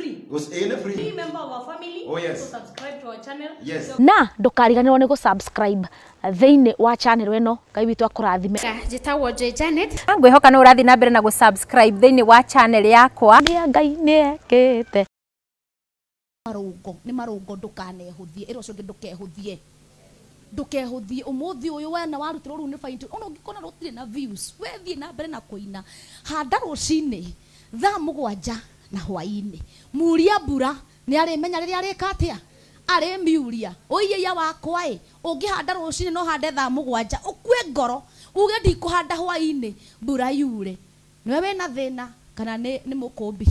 Free. Ĩĩ nĩ free. Be member of our family. Oh, yes. So subscribe to our channel. Yes. So Na ndũkariganĩrwo nĩ gũ-subscribe thĩinĩ wa channel ĩno. Ngai witũ akũrathime. Njĩtagwo J Janet. Ngwĩhoka nĩ ũrathiĩ na mbere na gũ-subscribe thĩinĩ wa channel yakwa. Nĩ Ngai nĩ ekĩte. Marũngo nĩ marũngo, ndũkanehũthie. Ĩra ũcio ũngĩ, ndũkehũthie, ndũkehũthie. Ũmũthĩ ũyũ wena warutĩrwo rĩu nĩ fine, ona ũngĩkona rũtirĩ na views, we thiĩ na mbere na kũina. Handa rũcinĩ thaa 7 na hwaĩ-inĩ, muria mbura nĩ arĩmenya rĩrĩa arĩka atĩa arĩmiuria. Ũiyeia wakwa ĩ, ũngĩhanda rũcinĩ no hande thaa 7, ũkue ngoro uge ndikũhanda hwaĩ-inĩ mbura yure, nĩwe wĩna thĩna kana nĩ mũkũmbi?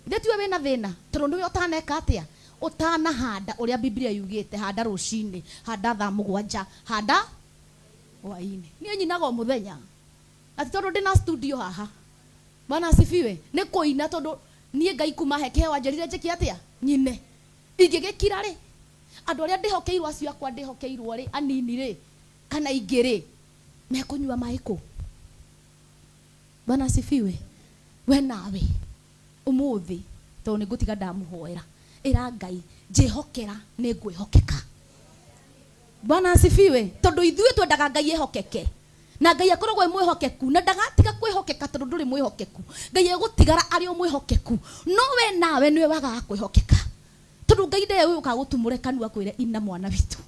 Ithe tiwe wĩna thĩna, tondũ nĩwe ũtaneka atĩa, ũtanahanda ũrĩa Biblia yugĩte. Handa rũcinĩ, handa thaa 7, handa hwaĩ-inĩ. Niĩ nyinaga o mũthenya, ati tondũ ndĩna studio haha. Bwana asifiwe. Nĩ kũina, tondũ niĩ Ngai kuma he kĩheo anjĩrire njĩke atĩa, nyine. Ingĩgĩkira rĩ, andũ arĩa ndĩhokeirwo, acio akwa ndĩhokeirwo rĩ, anini rĩ kana ingĩ rĩ, mekũnyua maĩ kũ? Bwana asifiwe. We nawe ũmũthĩ, tondũ nĩ ngũtiga ndamũhoera, ĩra Ngai, njĩhokera nĩ ngwĩhokeka. Bwana asifiwe. Tondũ ithuĩ twendaga Ngai ehokeke, na Ngai akoragwo e mwĩhokeku na ndagatiga kwĩhokeka tondũ ndũrĩ mwĩhokeku. Ngai egũtigara arĩ o mwĩhokeku, no we nawe nĩwe wagaga kwĩhokeka, tondũ Ngai ndewe ũkaga gũtumũre kanua kwĩre ina mwana witũ.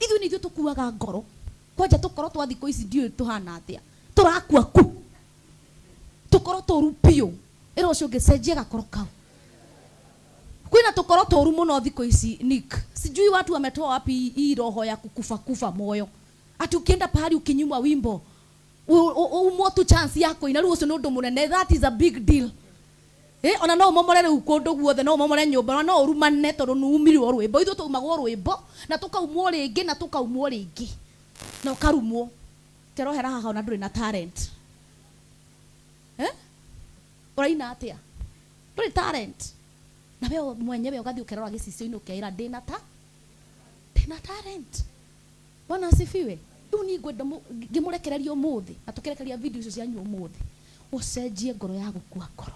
Ithuĩ nĩ ithuĩ tũkuaga ngoro kwanja. Tũkorwo twa thikũ ici ndiũĩ tũhana atĩa, tũrakua ku tũkorwo tũru biũ. Ĩra ũcio ũngĩ, cenjia gakoro kau. Kwĩna tũkoro tũru mũno thikũ ici. Nick, sijui watu wametoa wapi hii roho ya kukufa kufa moyo, ati ukienda pahali ukinyimwa wimbo, umwo tu chance yako ina, rĩu ũcio nĩ ũndũ mũnene. That is a big deal. Ona no ũmomore rĩu kũndũ guothe, no ũmomore nyũmba, ona no ũrumane tondũ nĩ umirwo rwĩmbo. Ithuĩ tũumagwo rwĩmbo na tũkaumwo rĩngĩ na tũkaumwo rĩngĩ na ũkarumwo. Terohera haha, ona ndũrĩ na talent. Eh? Ũraina atĩa? Ndũrĩ talent. Na we mwenyewe ũgathiĩ ũkerora gĩcicio-inĩ ũkeĩra, ndĩna ta ndĩna talent. Bwana asifiwe. Rĩu niĩ ngwenda ngĩmũrekereria ũmũthĩ na tũkĩrekereria video icio cianyu ũmũthĩ, ũcenjie ngoro ya gũkua ngoro,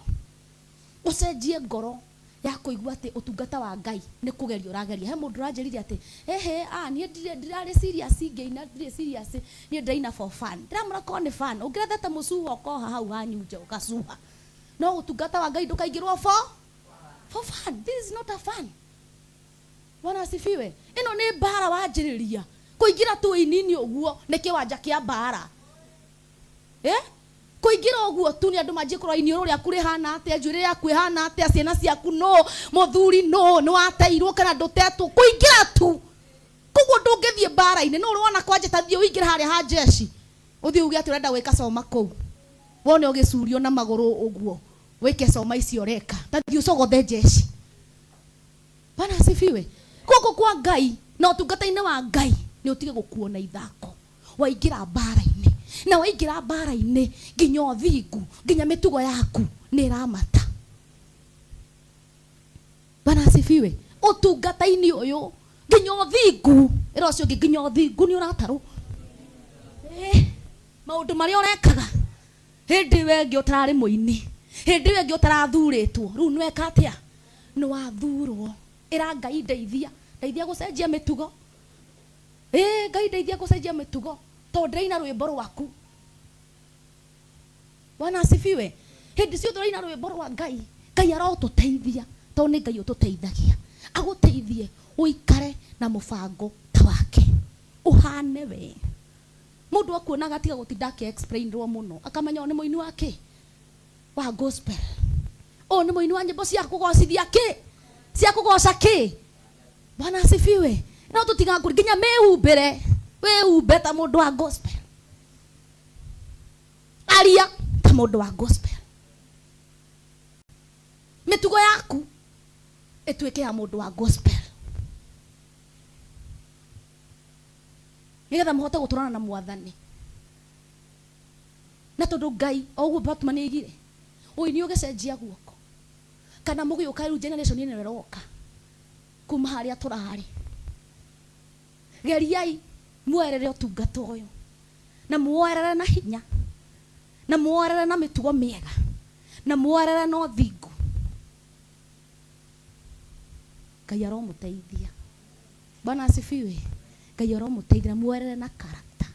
ũcenjie ngoro ya kũigua atĩ ũtungata wa Ngai nĩ kũgeria ũrageria. He mũndũ ũranjĩrire atĩ ehe, niĩ ndirarĩ serious ngĩina, ndirĩ serious, niĩ ndĩraina for fun. Ndĩramũra, korwo nĩ fun, ũngĩrethete mũcuha ũkoha hau hanyu nja ũgacuha, no ũtungata wa Ngai ndũkaingĩrwo for fun. This is not a fun. Bwana asifiwe. Ĩno nĩ mbara wanjĩrĩria kũingĩra tu inini ũguo, nĩ kĩwanja kĩa mbara. Eh, kũingĩra ũguo tu nĩ andũ manjie kũrora iniũrũ rĩaku rĩhana atĩa, njuĩrĩ yaku ĩhana atĩa, ciana ciaku no, mũthuri no, nĩ wateirwo kana ndũtetwo. Kũingĩra tu koguo ndũngĩthiĩ mbara-inĩ. No ũrona kwanja ta thiĩ ũingĩre harĩa ha jeshi, ũthiĩ uge atĩ ũrenda gwĩka coma kũu, wone ũgĩcurio na magũrũ ũguo wĩke coma icio ũreka. Ta thiĩ ũcogothe jeshi. Bwana asifiwe. Guoko kwa Ngai na ũtungata-inĩ wa Ngai nĩ ũtige gũkuo na ithako. Waingĩra mbara-inĩ, na waingĩra mbara-inĩ nginya ũthingu, nginya mĩtugo yaku nĩ ĩramata. Bwana asifiwe. Ũtungata-inĩ ũyũ nginya ũthingu, ĩra ũcio ũngĩ, nginya ũthingu nĩ ũratarwo. Maũndũ marĩa ũrekaga hĩndĩ ĩyo ĩngĩ ũtararĩ mũini, hĩndĩ ĩyo ĩngĩ ũtarathurĩtwo, rĩu nĩweka atĩa? Nĩ wathurwo. Ĩra Ngai, ndeithia, ndeithia gũcenjia mĩtugo. Ĩ Ngai, ndeithia gũcenjia mĩtugo tondũ ndĩraina rwĩmbo rwaku. Bwana asifiwe. Hĩndĩ ciothe ũraina rwĩmbo rwa Ngai, Ngai arotũteithia, tondũ nĩ Ngai ũtũteithagia. Agũteithie ũikare na mũbango ta wake, ũhane we mũndũ akuonaga, atiga gũtinda akĩ explainrwo mũno, akamenya ũyũ nĩ mũini wa kĩ, wa gospel, ũyũ nĩ mũini wa nyĩmbo cia kũgocithia kĩ, cia kũgoca kĩ. Bwana asifiwe. No tũtigakũri nginya mĩhumbĩre, wĩhumbe ta mũndũ wa gospel, aria ta mũndũ wa gospel, mĩtugo yaku ĩtuĩke ya mũndũ wa gospel, nĩgetha mũhote gũtũrana na Mwathani. Na tondũ Ngai o ũguo Batman nĩ aigire ũini ũgĩcenjia guoko kana mũgĩũka, rĩu generation ĩno ĩroka kuma harĩa tũrarĩ, geriai muoerere ũtungata ũyũ na muoerere na hinya na muoerere na mĩtugo mĩega na muoerere na ũthingu. Ngai aromũteithia. Bwana asifiwe. Ngai aromũteithia muerere na character.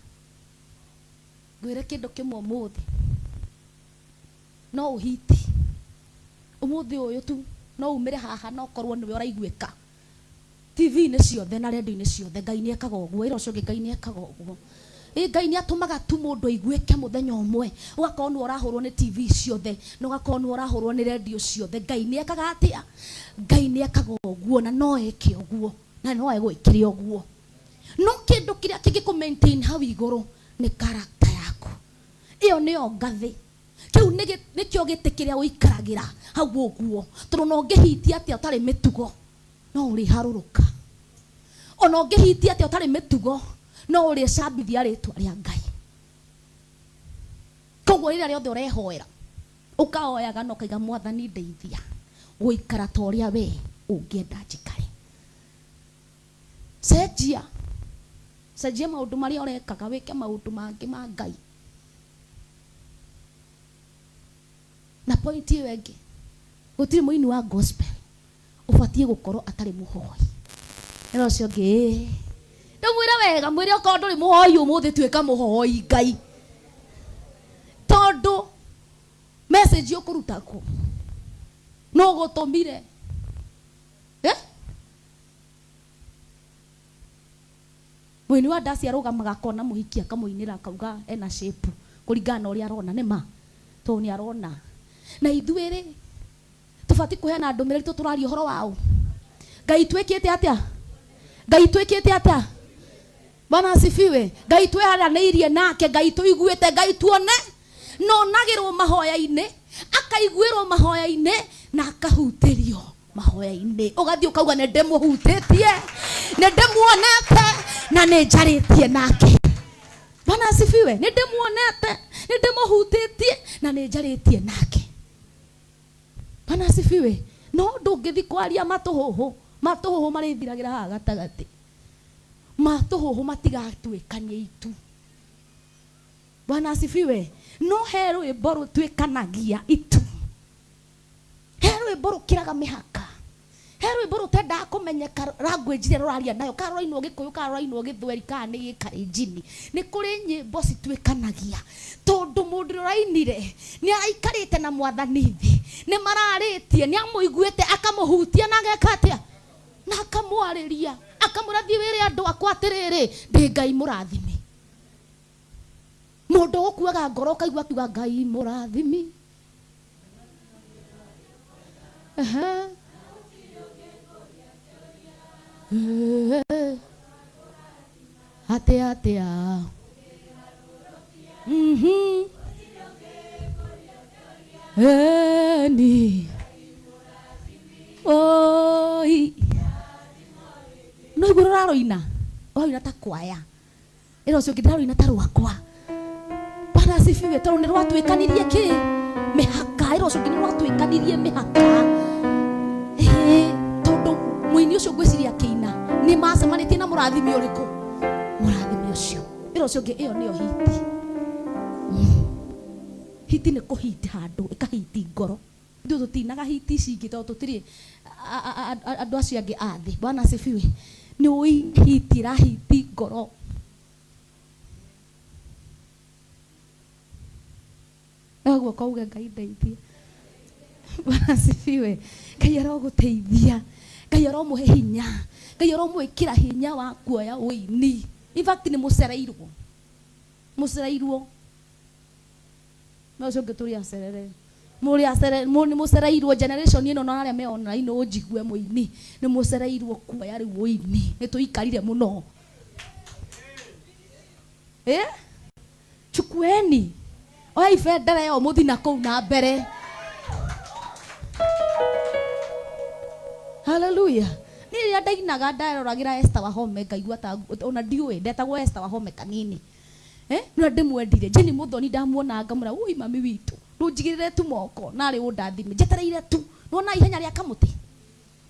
Ngwĩre kĩndũ kĩmwe ũmũthĩ. No ũhiti. Ũmũthĩ ũyũ tu no umĩre haha no korwo nĩwe ũraiguĩka. TV-inĩ ciothe na radio-inĩ ciothe Ngai nĩ ekaga ũguo. Ĩra ũcio ũngĩ Ngai nĩ ekaga ũguo. Ĩ Ngai nĩ atũmaga tu mũndũ aiguĩke mũthenya ũmwe. Ũgakorwo nĩwe ũrahũrwo nĩ TV ciothe na ũgakorwo nĩwe ũrahũrwo nĩ radio ciothe. Ngai nĩ ekaga atĩa? Ngai nĩ ekaga ũguo na no eke ũguo na no egwĩkĩre ũguo. No kĩndũ kĩrĩa kĩngĩkũ maintain hau igũrũ nĩ character yaku. Ĩyo nĩyo ngathĩ. Kĩu nĩkĩo gĩtĩ kĩrĩa ũikaragĩra hau ũguo. Tondũ ona ũngĩhitia atĩa ũtarĩ mĩtugo no ũrĩharũrũka. Ona ũngĩhitia atĩa ũtarĩ mĩtugo no ũrĩcambithia rĩtwa rĩa Ngai. Koguo rĩrĩa rĩothe ũrehoera ũkahoyaga na ũkaiga Mwathani ndeithia gũikara ta ũrĩa we ũngĩenda njikare. Cenjia. Cenjia maũndũ marĩa ũrekaga wĩke maũndũ mangĩ ma Ngai. Na point ĩyo ĩngĩ, gũtirĩ mũini wa gospel ũbatiĩ gũkorwo atarĩ mũhoi. Ĩra ũcio ũngĩ, ĩĩ. Ndũmwĩre wega, mwĩre okorwo ndũrĩ mũhoi ũmũthĩ tuĩka mũhoi Ngai. Tondũ message ũkũruta kũ? Nũ ũgũtũmire? Eh? Mũini wa ndaci arũgamaga akona mũhiki akamũinĩra akauga ena shape kũringana na ũrĩa arona nĩ ma tondũ nĩ arona. Na ithuĩ rĩ tũbatiĩ kũheana ndũmĩrĩri tũ tũraria ũhoro wa ũ? Ngai twĩkĩte atĩa? Ngai twĩkĩte atĩa? Bwana asifiwe. Ngai tweharanĩirie nake, Ngai tũiguĩte, Ngai tuone na onagĩrwo mahoya-inĩ, akaiguĩrwo mahoya-inĩ na akahutĩrio mahoya-inĩ. Ũgathiĩ ũkauga nĩ ndĩmũhutĩtie, nĩ ndĩmuonete na nĩ njarĩtie nake. Bwana asifiwe. Nĩ ndĩmuonete, nĩ ndĩmũhutĩtie na nĩ njarĩtie nake. Bwana asifiwe. No ndũngĩthiĩ kwaria matũhũhũ, matũhũhũ marĩthiragĩra haha gatagatĩ. Matũhũhũ matigatuĩkania itu. Bwana asifiwe. No he rwĩmbo rũtuĩkanagia itu. He rwĩmbo rũkĩraga mĩhaka. He rwĩmbo rũtendaga kũmenyeka language ĩrĩa rũraria nayo, kana rũrainwo Gĩkũyũ, kana rũrainwo Gĩthweri, kana nĩ Gĩkalenjini. Nĩ kũrĩ nyĩmbo cituĩkanagia tondũ mũndũ ũrĩa ũrainire nĩ araikarĩte na Mwathani thĩ, nĩ mararĩtie, nĩ amũiguĩte, akamũhutia na ageka atĩa? Na akamwarĩria, akamwĩra thiĩ wĩre andũ akwa atĩrĩrĩ, ndĩ Ngai mũrathimi. Mũndũ ũgũkuaga ngoro ũkaigua akiuga Ngai mũrathimi. Aha. Atĩa atĩa. Mhm. Eni. Oi. No igũrũ ũraroina. Ũraroina ta kwaya. Ĩra ũcio ũngĩ ndĩraroina ta rwakwa. Bwana asifiwe. Tondũ nĩ rwatuĩkanirie kĩ? Mĩhaka. Ĩra ũcio ũngĩ nĩ rwatuĩkanirie mĩhaka. Ĩĩ, tondũ mũini ũcio ngwĩciria akĩina nĩ macemanĩtie na mũrathimi ũrĩkũ? Mũrathimi ũcio. Ĩra ũcio ũngĩ ĩyo nĩyo hiti. Hiti nĩ kũhiti handũ, ĩkahiti ngoro. Ithuĩ tũtinaga hiti ici ingĩ tondũ tũtirĩ andũ acio angĩ a thĩ. Bwana asifiwe. Nĩ ũĩ hiti ĩrahiti ngoro. Ũguo kauge Ngai ndeithie. Bwana asifiwe. Ngai arogũteithia. Ngai aromũhe hinya. Ngai aromwĩkĩra hinya wa kuoya ũini. In fact nĩ mũcereirwo. Mũcereirwo. No ũcio ũngĩ tũrĩ acerere. Mũrĩ acerere, nĩ mũcereirwo generation ĩno na arĩa me online ũnjigue mũini. Nĩ mũcereirwo kuoya rĩu ũini. Nĩ tũikarire mũno. Eh? Chukueni. Oyai bendera ĩyo mũthiĩ na kũu na mbere. Hallelujah. Niĩ rĩrĩa ndainaga ndaroragĩra Esther Wahome ngaigua ta ona ndiũĩ ndetagwo Esther Wahome kanini. Eh? No ndĩmwendire. Jenny Muthoni ndamuona ngamwĩra ui mami witũ ndũnjigĩrĩre tu moko narĩ ũndathime njetereire tu. Nĩwona ihenya rĩa kamũtĩ?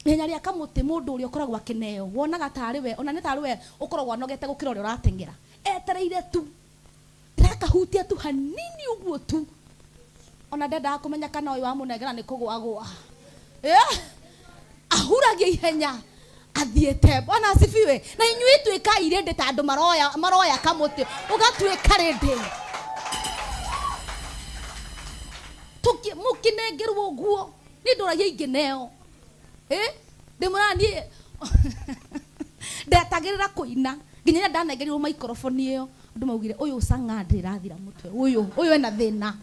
Ihenya rĩa kamũtĩ mũndũ ũrĩa ũkoragwo akĩneo wonaga tarĩ we ona nĩ tarĩ we ũkoragwo anogete gũkĩra ũrĩa ũrateng'era. Etereire tu. Ndĩrakahutia tu hanini ũguo tu. Ona ndendaga kũmenya kana ũyũ wamũnengera nĩ kũgwagwa. Eh? Ahuragia ihenya. Athiĩte. Bwana asifiwe. Na inyuĩ tuĩkai rĩndĩ ta andũ maroya kamũtĩ, ũgatuĩka rĩndĩ. Mũkĩnengerwo ũguo, niĩ ndũragia ingĩneo. Ndĩmũra niĩ ndetagĩrĩra kũina nginya rĩrĩa ndanengerirwo microphone ĩyo, andũ maugire ũyũ cang'a ndĩrathira mũtwe, ũyũ ena thĩna.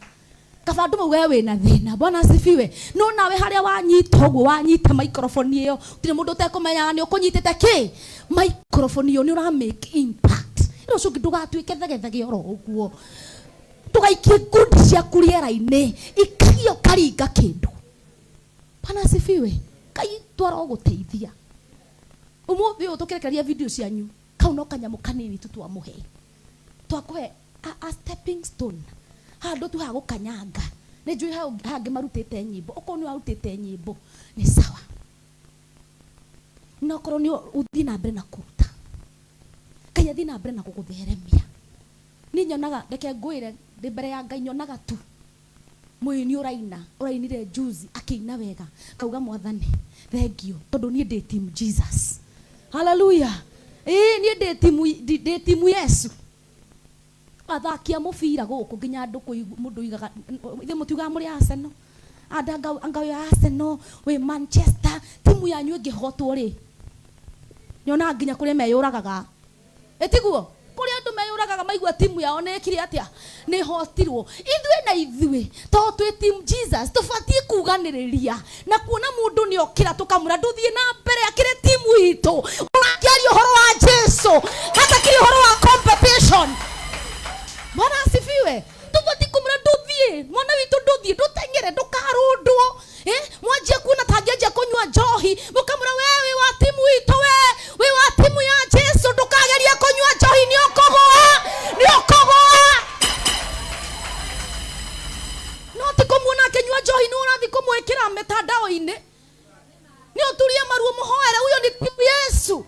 Kaba andũ mauge wĩna thĩna. Bwana asifiwe. No nawe harĩa wanyita ũguo, wanyita microphone ĩyo, gũtirĩ mũndũ ũtekũmenyaga nĩ ũkũnyitĩte kĩ microphone ĩyo, nĩ ũra make impact. Ĩno ũcio ũngĩ ndũgatuĩke thegethege oro ũguo, ndũgaikie ngundi ciaku rĩera-inĩ, ikagia ũkaringa kĩndũ. Bwana asifiwe. Ngai twara ũgũteithia. Ũmũthĩ ũyũ tũkĩrekereria video cianyu, kau no kanyamũ kanini tu twamũhe, twakũhe a stepping stone, handũ tu hagũkanyanga. Nĩ njũĩ hau hangĩ marutĩte nyĩmbo, okorwo nĩ warutĩte nyĩmbo nĩ sawa, na okorwo nĩ ũthiĩ na mbere na kũruta, Ngai athiĩ na mbere na gũgũtheremia. Niĩ nyonaga, reke ngwĩre ndĩ mbere ya Ngai, nyonaga tu mũini ũraina, ũrainire juzi akĩina wega, kauga Mwathani thank you tondũ niĩ ndĩ team Jesus. Hallelujah. Niĩ ndĩ team Yesu. Athaki a mũbira gũkũ nginya andũ mũndũ oigaga, ithuĩ mũtiugaga mũrĩ Arsenal, anga wĩ Arsenal, wĩ Manchester, timu yanyu ĩngĩhotwo rĩ, nyonaga nginya kũrĩa meyũragaga. Ĩtiguo? Kũrĩa andũ meyũragaga maigua timu yao nĩ ĩkire atĩa, nĩ ĩhotirwo. Ithuĩ na ithuĩ tondũ twĩ team Jesus tũbatiĩ kuganĩrĩria na kuona mũndũ nĩ okĩra tũkamwĩra ndũthiĩ na mbere akĩrĩ timu itũ, ũrakĩaria ũhoro wa Jesu hatakĩrĩ ũhoro wa competition. Bwana asifiwe. Tũbatiĩ kũmwĩra ndũthiĩ, mwana witũ ndũthiĩ, ndũteng'ere, ndũkarũndwo. Mwanjia kuona tangĩanjia kũnyua njohi, mũkamwĩra we wĩ wa timu itũ, we wĩ wa timu ya Jesu, ndũkagerie kũnyua njohi, nĩ ũkũgũa, nĩ ũkũgũa. No ti kũmuona akĩnyua njohi nĩ ũrathiĩ kũmwĩkĩra mĩtandao-inĩ, nĩ ũturie maruo mũhoere, huyo ni timu Yesu.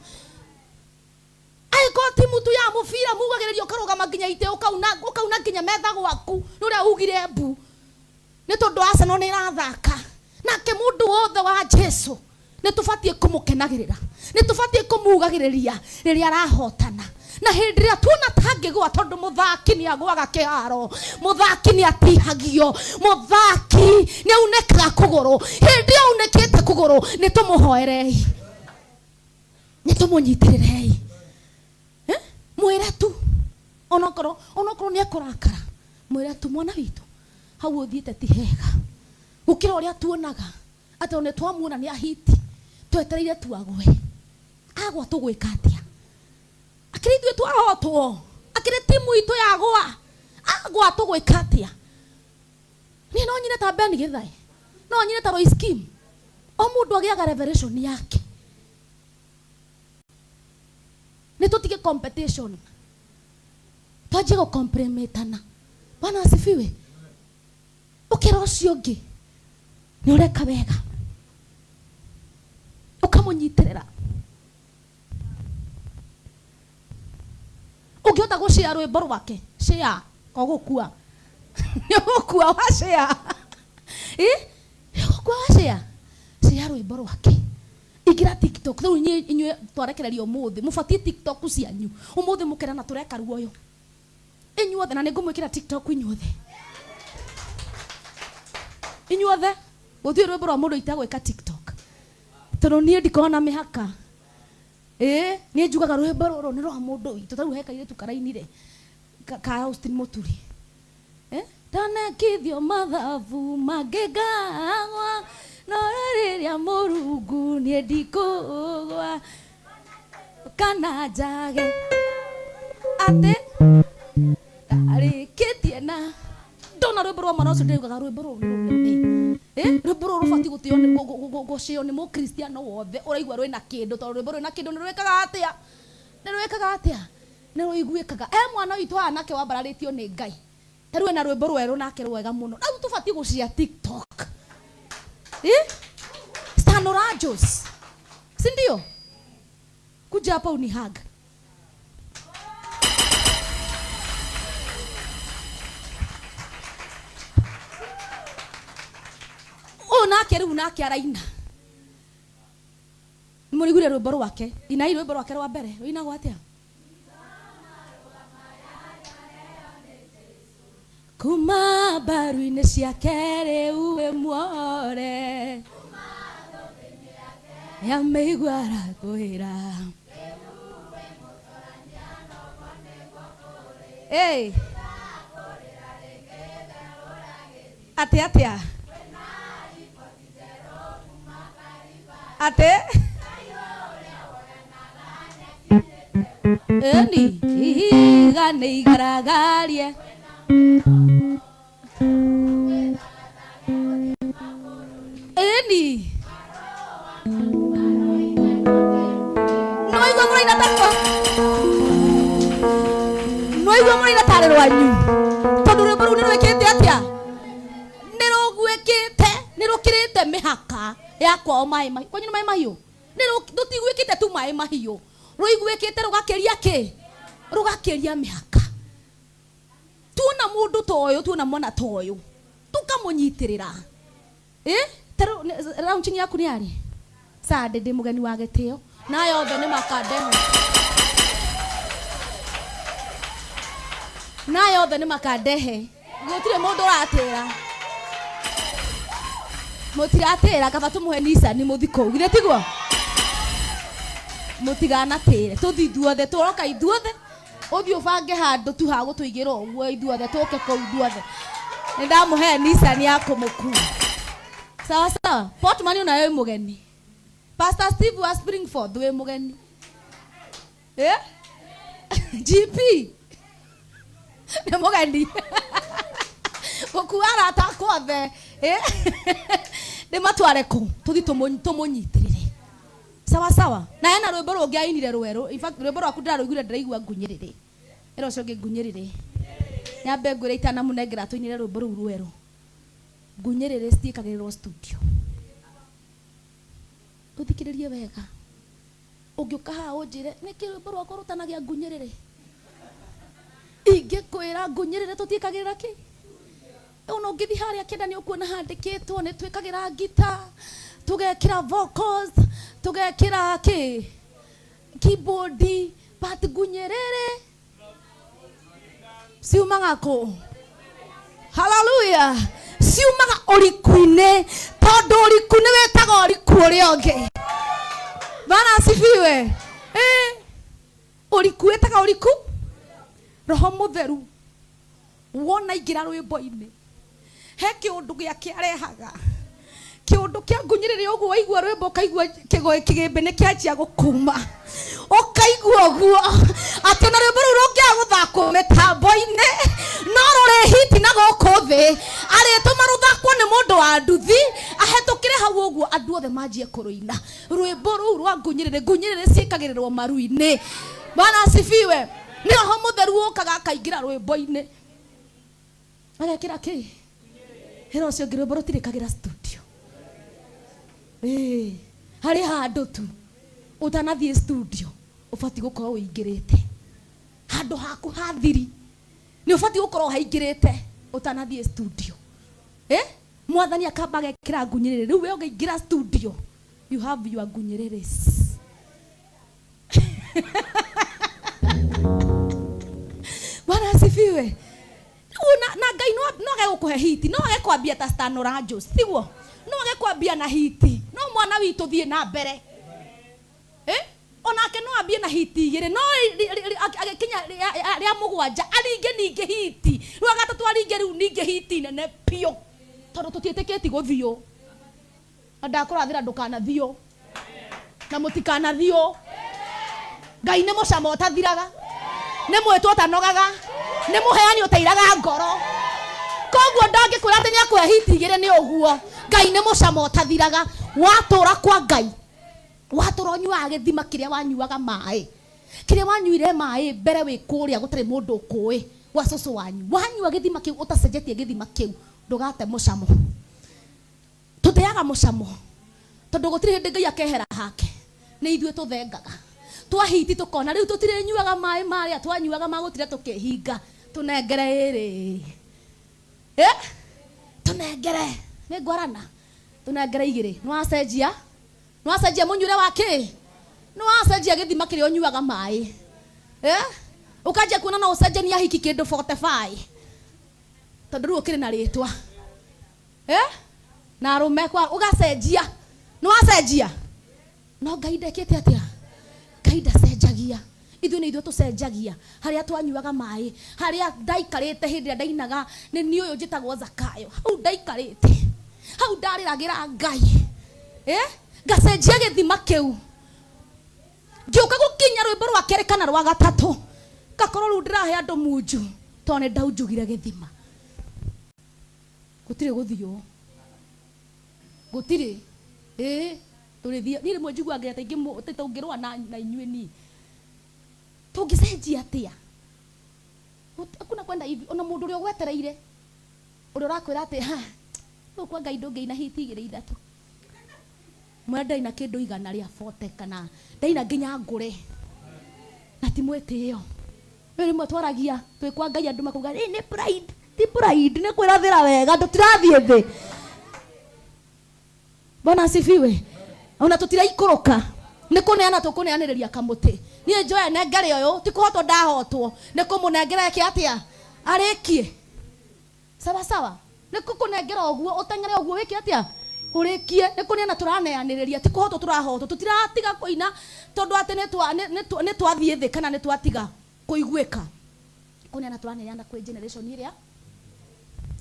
Angĩkorwo timu tu ya mũbira mugagĩrĩria ũkarũgama nginya itĩ, ũkauna nginya metha gwaku nĩ ũrĩa ugire mbu, nĩ tondũ Arsenal nĩ ĩrathaka. Nake mũndũ wothe wa Jesu nĩ tũbatiĩ kũmũkenagĩrĩra, nĩ tũbatiĩ kũmugagĩrĩria rĩrĩa arahotana. Na hĩndĩ ĩrĩa tuona tangĩgũa, tondũ mũthaki nĩ agũaga kĩharo, mũthaki nĩ atihagio, mũthaki nĩ aunĩkaga kũgũrũ. Hĩndĩ ĩyo aunĩkĩte kũgũrũ, nĩ tũmũhoerei, nĩ tũmũnyitĩrĩrei. Mwĩre tu, onokorwo nĩ ekũrakara, mwĩre tu mwana witũ hau ũthiĩte ti hega gũkĩra ũrĩa tuonaga, atĩ nĩ twamuona nĩ ahiti, twetereire tu agwe. Agwa tũgwĩka atĩa? Akĩrĩ ithuĩ twahotwo, akĩrĩ timu itũ yagwa, agwa tũgwĩka atĩa? Niĩ no nyine ta Ben Githae, no nyine ta Royce Kim. O mũndũ agĩaga revelation yake. Nĩ tũtige competition, twanjie gũcomplimentana. Bwana asifiwe. Ũkĩra ũcio ũngĩ nĩ ũreka wega, ũkamũnyitĩrĩra. Ũngĩhota gũshare rwĩmbo rwake, share, ũgũkua. Nĩ ũgũkua wa share. Nĩ ũgũkua wa share. Share rwĩmbo rwake. Ingĩra TikTok, rĩu inyuĩ twarekereria ũmũthĩ, mũbatiĩ TikTok cianyu. Ũmũthĩ mũkerana tũreka ruoyo. Inyuothe, na nĩngũmwĩkĩra TikTok inyuothe. Inyuothe, gũtirĩ rwĩmbo rwa mũndũ itagwĩka TikTok. Tondũ niĩ ndikoragwo na mĩhaka. Niĩ njugaga rwĩmbo rũrũ nĩ rwa mũndũ witũ. Ta rĩu he kairĩtu karainire ka Austin Mũturi. Ndanekithio mathabu mangĩngagwa, no rĩrĩa Mũrungu niĩ ndikũgwa, kana njage atĩ ndarĩkĩtie na ndona rwĩmbo rwa mwana ũcio ndĩraugaga rwĩmbo rũrũ nĩ rũnene. Rwĩmbo rũrũ rũbatiĩ gũtĩo nĩ gũcĩo nĩ mũkristiano wothe ũraigua rwĩna kĩndũ, tondũ rwĩmbo rwĩna kĩndũ nĩ rwĩkaga atĩa? Nĩ rwĩkaga atĩa? Nĩ rũiguĩkaga. Mwana witũ haha nake wambararĩtio nĩ Ngai. Ta rĩu ena rwĩmbo rwerũ nake rwega mũno. Rĩu tũbatiĩ gũcia TikTok. Stanorajas. Si ndio? Kuja hapa unihug. Ũyũ nake rĩu nake araina. Nĩmũrĩiguire rwĩmbo rwake inai rwĩmbo rwake rwa mbere rũinagwo atĩa kuma mbaru-inĩ ciake rĩu wĩ muore nĩamĩigua arakwĩra Hey. Atĩ atĩa atĩ ĩni ihiga nĩ igaragarie ĩni nĩwaigua mũraina takwa nĩwaigua mũraina tarĩ rwanyu tondũ rwĩmbo rũu nĩ rwĩkĩte atĩa nĩ rũguĩkĩte nĩ rũkĩrĩte mĩhaka ya kwao maĩ mahiũ kwanyu nĩ maĩ mahiũ nĩ rũtiguĩkĩte tu maĩ mahiũ rũiguĩkĩte rũgakĩria kĩ rũgakĩria mĩhaka tuona mũndũ ta ũyũ tuona mwana ta ũyũ tũkamũnyitĩrĩra ĩ launching yaku nĩ yarĩ Sunday ndĩ mũgeni wa gĩtĩo na yothe nĩ makandehe na yothe nĩ makandehe gũtirĩ mũndũ ũratĩra mũtiratĩra kaba tũmũhe Nissan mũthi kũu githĩ tiguo mũtiganatĩre tũthi ithuothe tũroka ithuothe ũthiĩ ũbange handũ tu ha gũtũigĩra ũguo ithuothe tũke kũu ithuothe nĩ ndamũhe Nissan ya kũmũkua sawa sawa Portman onawe wĩ mũgeni Pastor Steve wa Springford wĩ mũgeni eh GP nĩ mũgeni gũkua arata akwa othe eh ndĩmatware kũ tũthi tũmũnyitĩrĩre sawa sawa na hena rwĩmbo rũngĩ ainire rwerũ in fact rwĩmbo rwaku ndĩrarũiguire ndĩraigua ngunyĩrĩrĩ ĩra ũcio ũngĩ ngunyĩrĩrĩ nyambe ngwĩre itanamũnengera tũinire rwĩmbo rũu rwerũ ngunyĩrĩrĩ citiĩkagĩrĩrwo studio ũthikĩrĩrie wega ũngĩũka haha ũnjĩre nĩkĩ rwĩmbo rwakwa rũtanagĩa ngunyĩrĩrĩ ingĩkwĩra ngunyĩrĩrĩ tũtiĩkagĩrĩra kĩ ona ũngĩthiĩ harĩa kĩenda nĩ ũkuona handĩkĩtwo nĩ twĩkagĩra ngita tũgekĩra vocals tũgekĩra kĩ keyboard but ngunyĩrĩrĩ ciumaga kũ haleluya ciumaga ũriku-inĩ tondũ ũriku nĩ wĩtaga ũriku ũrĩa ũngĩ Bwana asifiwe ũriku wĩtaga ũriku roho mũtheru wona ingĩra rwĩmbo-inĩ he kĩũndũ gĩake arehaga kĩũndũ kĩa ngunyĩrĩrĩ ũguo waigua rwĩmbo ũkaigua kĩgĩmbĩ nĩ kĩanjia gũkuma ũkaigua ũguo atĩ ona rwĩmbo rũu rũngĩaga gũthakwo mĩtambo-inĩ no rũrĩ hiti na gũkũ thĩ arĩtũma rũthakwo nĩ mũndũ wa nduthi ahetũkĩre hau ũguo andũ othe manjie kũrũina rwĩmbo rũu rwa ngunyĩrĩrĩ ngunyĩrĩrĩ ciĩkagĩrĩrwo maru-inĩ Bwana asifiwe nĩ roho mũtheru ũkaga akaingĩra rwĩmbo-inĩ agekĩra kĩ ĩra ũcio ũngĩ rwĩmbo rũtirĩkagĩra studio harĩ handũ tu ũtanathiĩ studio ũbatiĩ gũkorwo ũingĩrĩte handũ haku ha thiri nĩ ũbatiĩ gũkorwo haingĩrĩte ũtanathiĩ studio mwathani akamba agekĩra ngunyĩrĩrĩ rĩu we ũngĩingĩra studio you have your ngunyĩrĩrĩ Bwana asifiwe na Ngai no age gũkũhe hiti no age kwambia ta Stan Oranjos tiguo no age kwambia na hiti no mwana witũ thiĩ na mbere onake no ambie na hiti igĩrĩ no agĩkinya rĩa mũgwanja aringe ningĩ hiti rwa gatatũ aringe rĩu ningĩ hiti nene biũ tondũ tũtiĩtĩkĩti gũthiũ na ndakũrathĩra ndũkanathiũ na mũtikanathiũ Ngai nĩ mũcamo ũtathiraga nĩ mwĩtwo ũtanogaga nĩ mũheani ũtairaga ngoro koguo ndangĩkwĩra atĩ nĩakũhe hiti igĩrĩ nĩ ũguo Ngai nĩ mũcamo ũtathiraga watũra kwa Ngai watũra ũnyuaga gĩthima kĩrĩa wanyuaga maĩ kĩrĩa wanyuire maĩ mbere wĩ kũrĩa gũtarĩ mũndũ ũkũĩ gwa cũcũ wanyu wanyua gĩthima kĩu ũtacenjetie gĩthima kĩu ndũgate mũcamo tũteaga mũcamo tondũ gũtirĩ hĩndĩ Ngai akehera hake nĩ ithuĩ tũthengaga twahiti tũkona rĩu tũtirĩnyuaga maĩ marĩa twanyuaga magũtire tũkĩhinga tũnengere ĩrĩ tũnengere nĩ ngwarana tũnengere igĩrĩ nĩ wacenjia Nĩwacenjia mũnyuĩre wa kĩ? Nĩwacenjia gĩthima kĩrĩa ũnyuaga maĩ. Eh? Ũkanjia kuona no ũcenjania hiki kĩndũ 45. Tondũ rĩu ũkĩrĩ na rĩtwa. Eh? Na arũme kwa ũgacenjia. Nĩwacenjia? No Ngai ndekĩte atĩa? Ngai ndacenjagia. Ithuĩ nĩ ithuĩ tũcenjagia. Harĩa twanyuaga maĩ, harĩa ndaikarĩte hĩndĩ ĩrĩa ndainaga, nĩ niĩ ũyũ njĩtagwo Zakayo. Hau ndaikarĩte. Hau ndarĩragĩra Ngai. Eh? Ngacenjia gĩthima kĩu. Ngĩũka gũkinya rwĩmbo rwa kerĩ kana rwa gatatũ. Ngakorwo rĩu ndĩrahe andũ munju tondũ nĩ ndaunjugire gĩthima. Gũtirĩ gũthiũ. Gũtirĩ. Ĩĩ, tũrĩthiĩ. Niĩ rĩmwe njiguaga nginya ta tũngĩrũa na inyuĩ niĩ. Tũngĩcenjia atĩa? Hakuna kwenda hivi. Ona mũndũ ũrĩa ũgwetereire, ũrĩa ũrakwĩra atĩ, ha, rĩu kwa Ngai ndũngĩina hiti igĩrĩ ithatũ. Mwĩra ndaina kĩndũ igana rĩa 40 kana ndaina nginya ngũre. Na ti mwĩtĩo. Rĩu rĩmwe twaragia twĩ kwa Ngai andũ makauga, ĩ nĩ pride, ti pride, nĩ kwĩrathĩra wega, tũtirathiĩ thĩ. Bwana asifiwe. Ona tũtiraikũrũka. Nĩ kũneana tũkũneanĩrĩria kamũtĩ. Niĩ njoe nengere ũyũ, ti kũhotwo ndahotwo, nĩ kũmũnengera eke atĩa? Arĩkie. Sawa sawa. Nĩ kũkũnengera ũguo, ũteng'ere ũguo wĩke atĩa? Ũrĩkie. Nĩ kũneana tũraneanĩrĩria, ti kũhotwo tũrahotwo. Tũtiratiga kũina tondũ atĩ nĩ twathiĩ thĩ kana nĩ twatiga kũiguĩka. Kũneana tũraneana kwĩ generation ĩrĩa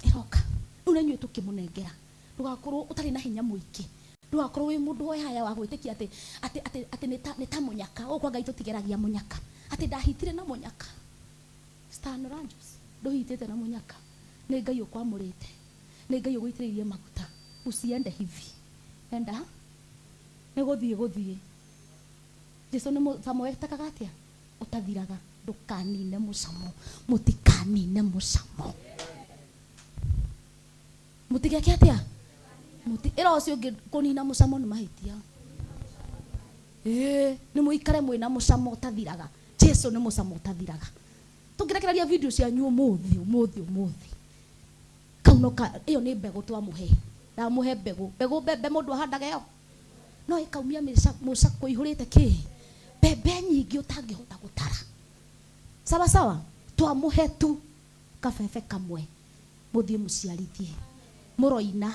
ĩroka. Rĩu na inyuĩ tũkĩmũnengera. Ndũgakorwo ũtarĩ na hinya mũingĩ. Ndũgakorwo wĩ mũndũ woyaya wa gwĩtĩkia atĩ, atĩ, atĩ, atĩ nĩ ta mũnyaka. Gũkũ kwa Ngai tũtigeragia mũnyaka. Atĩ ndahitire na mũnyaka. Stan Ranjos, ndũhitĩte na mũnyaka. Nĩ Ngai ũkwamũrĩte. Nĩ Ngai ũgũitĩrĩirie maguta. Usiende hivi. Enda. Nĩ gũthiĩ gũthiĩ. Jesu nĩ mũcamo wetakaga atĩa? Ũtathiraga. Ndũkanine mũcamo. Mũtikanine mũcamo. Mũtigeke atĩa? Ĩra ũcio ũngĩ kũnina mũcamo nĩ mahĩtia. Ĩĩ, nĩ mũikare mwĩna mũcamo ũtathiraga. Jesu nĩ mũcamo ũtathiraga. Tũngĩrekereria video cianyu ũmũthĩ, ũmũthĩ, ũmũthĩ. Kau no ka, ĩyo nĩ mbegũ twamũhe. Ndamũhe mbegũ. Mbegũ mbembe mũndũ ahandaga ĩyo. No ĩkaumia mũcakũ ĩihũrĩte kĩ? Mbembe nyingĩ ũtangĩhota gũtara. Sawa sawa. Twamũhe tu kabebe kamwe. Mũthiĩ mũciarithie. Mũroina,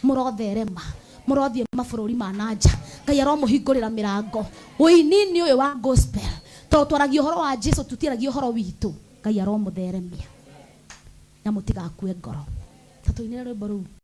mũrotherema, mũrothiĩ mabũrũri ma nanja. Ngai aromũhingũrĩra mĩrango. Ũini-inĩ ũyũ wa gospel, tondũ twaragia ũhoro wa Jesu, tũtiaragia ũhoro witũ. Ngai aromũtheremia. Na mũtigakue ngoro. Ta tũinĩre rwĩmbo rũu.